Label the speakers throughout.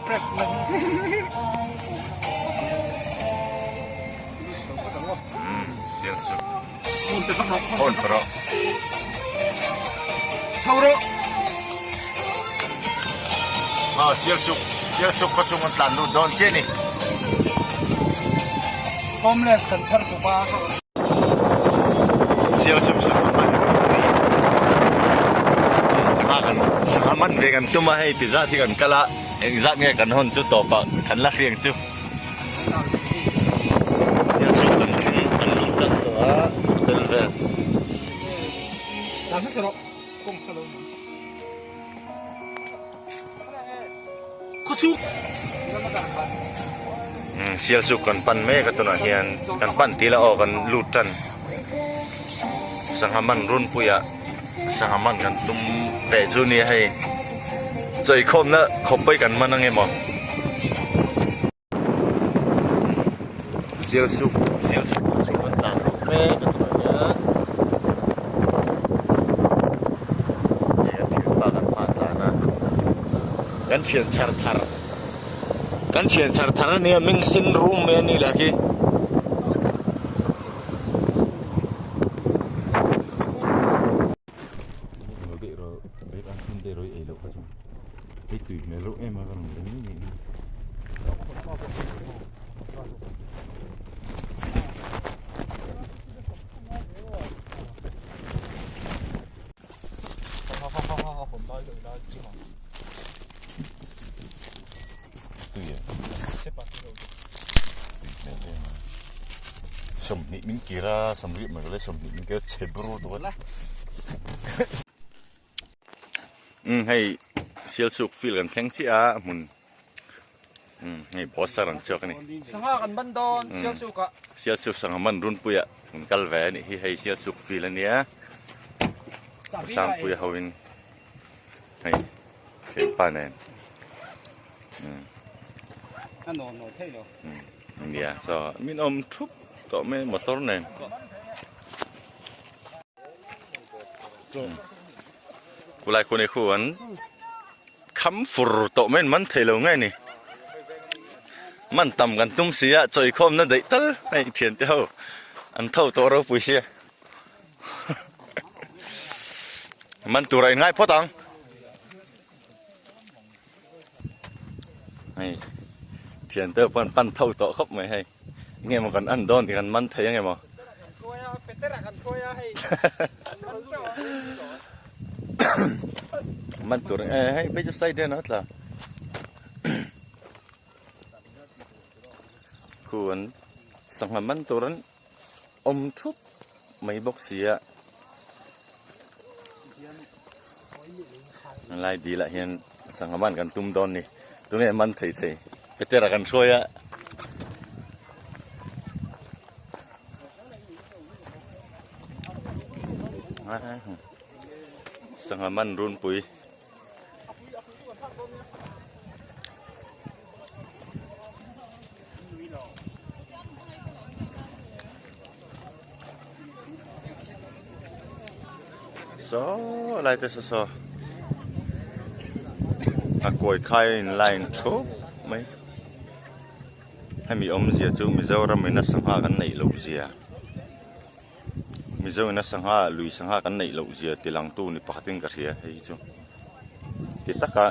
Speaker 1: Phone pe rawh.
Speaker 2: Chho rawh.
Speaker 1: Aw Sialsuk Sialsuk khaw chung an tlan lut dawn chiah ni.
Speaker 2: Homeless kan chhar chawp a.
Speaker 1: Sialsuk sangha man sangha kan sangha man ve kan tum a hei ti zat hi kan kal a engzat nge kan hawn chu tawpah kan la hriang chu. Sialsuk kan thleng kan lut tak tawh a tel vel. Sialsuk kan pan mek a tunah hian kan pan tih la aw kan lut tan sangha man runpuiah sangha man kan tum teh chu nia hei chawikhawmna khawp pawh hi kan man ang emaw. Sialsuk Sialsuk khaw chu kan tlan lut mek a tunah hian hei kan thianpa kan hma tlan a kan thian chhar thar kan thian chhar thar ania meng sen rum mai ani lah khi. Sawmhnih min kir a sawmriat mai le sawmhnih min kir a chhe bur tawh a umm hei sialsuk field kan thleng chiah a hmun umm hei poster an chhuak a ni
Speaker 2: sangha kan man dawn sialsuk ah
Speaker 1: sialsuk sangha man runpuiah kan kal ve a nih hi hei sialsuk field a nia sangpuia ho in hei thianpa nen umm
Speaker 2: a nuam lo thei lo
Speaker 1: nia saw min awm thup tawh mai motor nen khulai khu nei khu an kham fur tawh mai an man thei lo nge ni man tam kan tum si a chawikhawm na daih tal hei thian te ho an tho tawh ropui sia. Man tur a inngai phawt ang. Hei thian te pawh an pan tho tawh khawp mai hei. Nge maw kan an dawn tih kan man thei ange maw. Man tur e hei hei chu side hian a tla. Khu an sangha man tur an awm thup mai bawk si a helai dil ah hian sangha man kan tum dawn ni tunge man thei thei petera kan hruai a sangha man runpui. Saw lai te saw saw a kawi khai a in line thup mai hemi awmzia chu Mizoram in a sangha kan neih loh zia Mizo in a sangha lui sangha kan neih loh zia ti lang tu ni pakhat in ka hria hei hi chu ti taka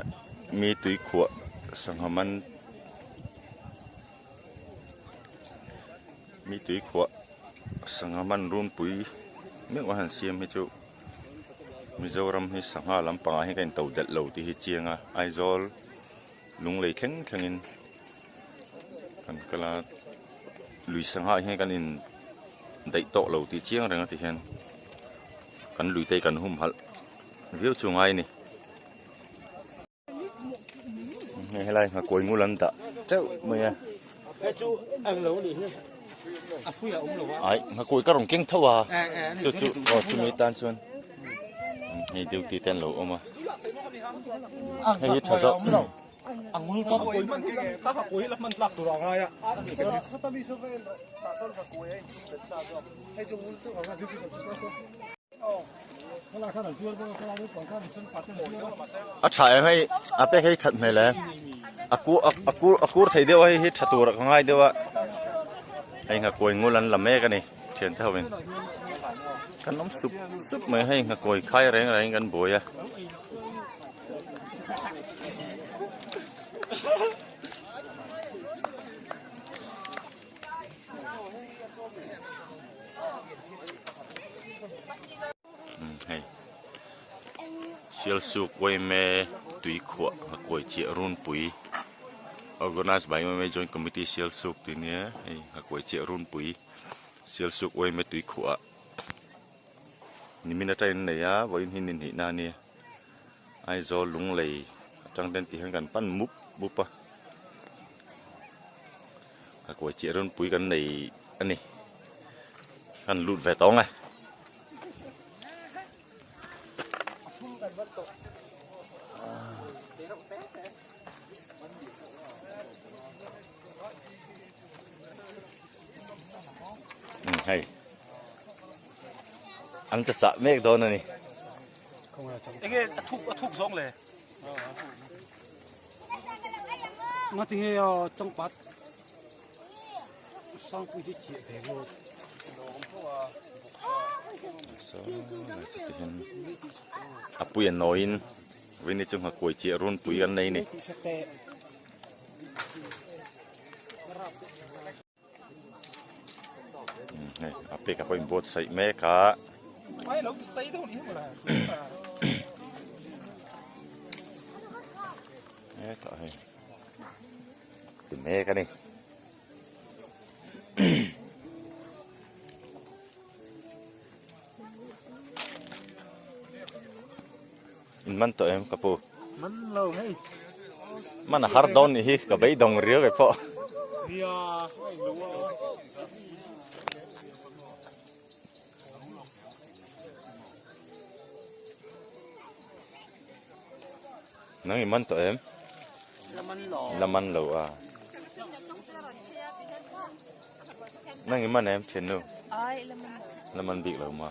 Speaker 1: mi tuikhuah sangha man. Mi tui khuah sangha man runpui meuh a han siam hi chu Mizoram hi sangha lampangah hian ka in to delh lo tih hi chiang a Aizawl lunglei thleng thlengin kan kal a lui sangha ah hian kan in daih tawh lo tih chiang reng a ti hian kan lui te hi kan humhalh viau chu ngai a ni. Hei helai nghakuai ngul an dah teuh mai a. Ai nghakuai ka rawn keng tho a chu chu aw chumi tan chuan hei duty te an lo awm a hei hi tha zawk. A tha em hei a pek hei that hmel e a ku a kur a kur thei deuh a hei hi tha tur ka ngai deuh a hei nghakuai ngul an la mek a ni thian te ho in kan awm sup sup mai hei nghakuai khai reng reng in kan buai a. Hei Sialsuk Uaime tui khuah nghakuai chiah runpui organized by Uaime joint committee Sialsuk tih nia hei nghakuai chiah runpui Sialsuk Uaime tui khuah ah nimin atangin an nei a vawiin hi ni hnihna a nia Aizawl Lunglei atang ten tih hian kan pan mup mup a nghakuai chiah runpui kan nei a ni. Kan lut ve tawng e. Hei. An cha chah mek dawn a ni.
Speaker 2: Enge a thuk a thuk zawng le. Ngatinge changpat
Speaker 1: A pui a nawiin vawini chu nghakuai chiah runpui an nei a ni. Hei a pek a pawh inbuatsaih mek a. Hetah hei. Ti mek a ni. In man tawh em ka pu?
Speaker 2: Man lo hei.
Speaker 1: Man a har dawn nih hi ka beidawng riau ve pawh.
Speaker 2: Nia,
Speaker 1: Nang i man tawh em?
Speaker 2: La man lo.
Speaker 1: La man lo a. Nang i man em thiannu?
Speaker 3: Ai, la man lo.
Speaker 1: La man bik lo ma.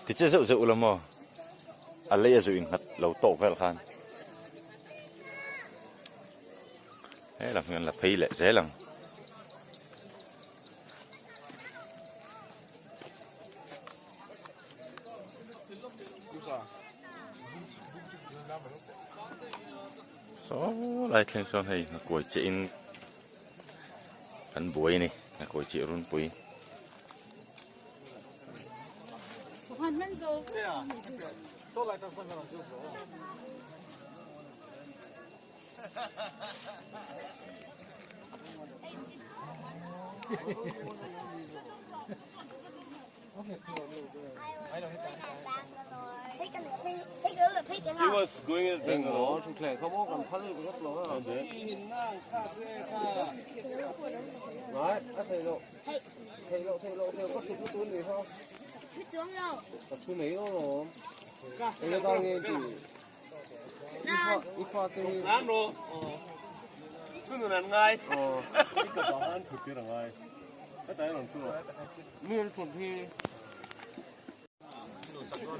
Speaker 1: Ti che zeuh zeuh la maw? A lei a zu in nghat lo tawk vel khan. He lam hian la phei leh zel ang. Saw lai thleng sawn hei nghakuai chiah in kan buai a ni nghakuai chiah runpui.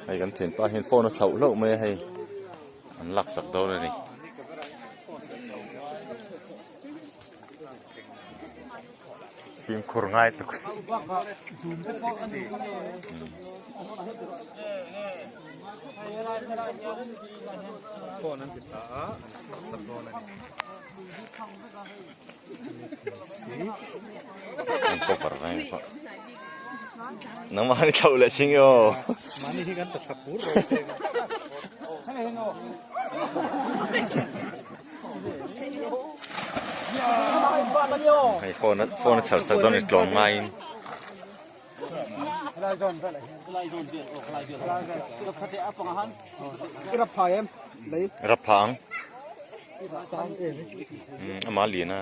Speaker 1: Hei kan thianpa hian phone a thlauh hlauh mai a hei an laksak dawn a ni. Fimkhur ngai tuk. An cover veng pawh. Nangmah ni thlauh leh ching i aw.
Speaker 2: Mahni hi kan tla pur ro.
Speaker 1: Hei phone a phone a chhar sak dawn i tlawm ngaiin. Rap pha ang. Ama lian a.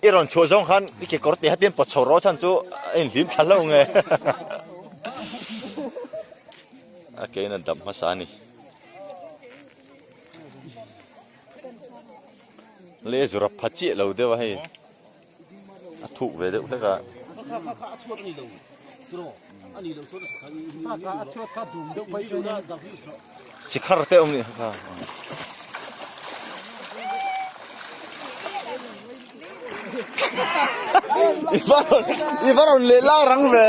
Speaker 1: I rawn chhuah zawng khan i kekawr tih hatin pawt chho rawh chhan chu a inhlim tha hlauh nge. A ke in a dap hmasa a ni. Le zura pha chiah lo deuh a hei a thuk ve deuh hlek a. Sikhar te awm nih kha. I va rawn leh lai rang ve.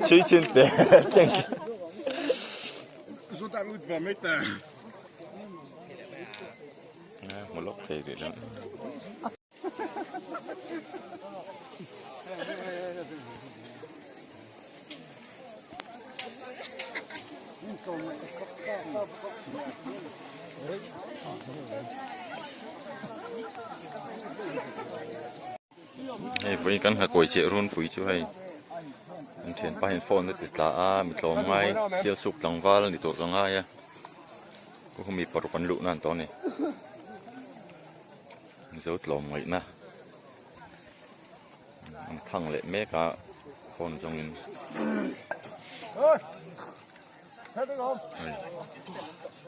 Speaker 1: Chhui chin te thank you. Hmu lawk thei rih lo. Hei vawiin kan nghakawi chiah runpui chu hei an thianpa hian phone a ti tla a mi tlawm ngai sial suk tlangval a ni tur ka ngai a humi paruk an luh nan tawh a ni mizo tlawm ngaihna an thang leh mek a phone zawngin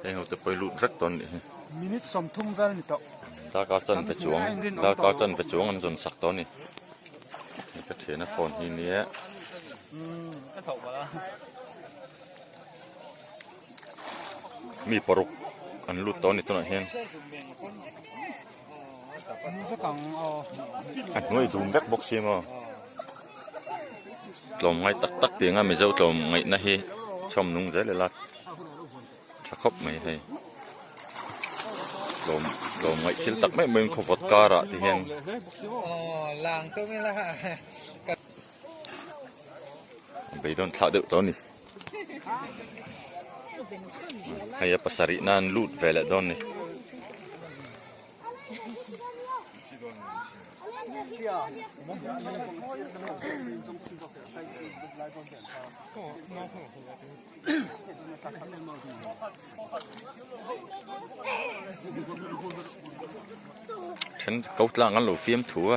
Speaker 1: hei ho te pawh hi lut vek tawh a nih hi
Speaker 2: minute 30 vel ni tawh
Speaker 1: darkar chanve chuang darkar chanve chuang an zawn sak tawh a ni hei ka thiana phone hi nia mi paruk an lut tawh a ni tunah hian a hnuai dum vek bawk si maw tlawm ngai tak tak tih anga mizo tlawm ngaihna hi chhawm nung zel ila tha khawp mai hei tlawm tlawm ngaih thil tak mai maiin khawvawt karah te hian beidawn thlah deuh tawh a ni hei a pasarih nan lut ve leh dawn a ni. Then ko tlang an lo fiam thu a.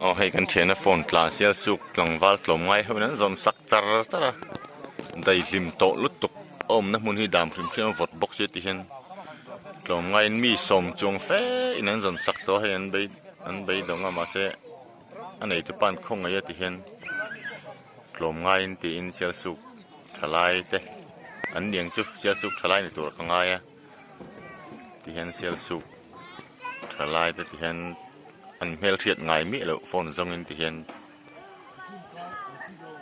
Speaker 1: Aw hei kan thiana phone tla sial suk tlangval tlawm ngai ho in an zawm sak char char a daihlim tawh lutuk a awmna hmun hi dam hrim hrim a vawt bawk sia ti hian tlawm ngaiin mi sawm chuang fe in an zawm sak tawh a hei an bei an beidawng a mahse a neitu pa an khawngaih a ti hian tlawm ngaiin tiin sial suk thalai te an niang chu sial suk thalai ni tur ka ngai a ti hian sial suk thalai te ti hian an hmelhriat ngai miah loh phone zawngin ti hian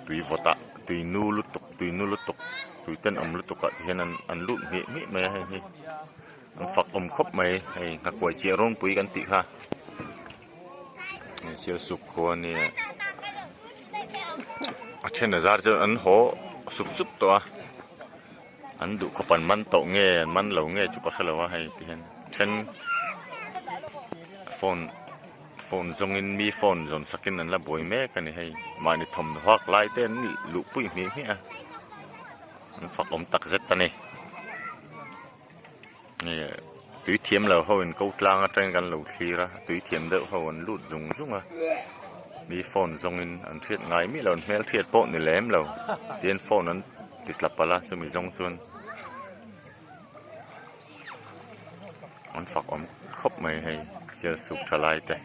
Speaker 1: tui vawt ah tui nu lutuk tui nu lutuk tui tenawm lutuk ah ti hian an an lut hmiah hmiah mai a hei hi an fak awm khawp mai hei nghakuai chiah rawnpui kan tih kha sial suk khua ania a then a zar chuan an haw sup sup tawh a an duh khawp an man tawh nge an man lo nge chu ka hre lo a hei ti hian then phone phone zawngin mi phone zawn sakin an la buai mek a ni hei mahni thawmhnaw hak lai te an luh pui hmiah hmiah a an fak awm tak zet a ni. Tui thiam lo ho in ko tlang atangin kan lo thlir a tui thiam deuh ho an lut zung zung a mi phone zawng in an hriat ngai miah lo an hmel hriat pawh ni lem lo tihian phone an ti tla palh a chumi zawng chuan an fak awm khawp mai hei sial suk tha lai te.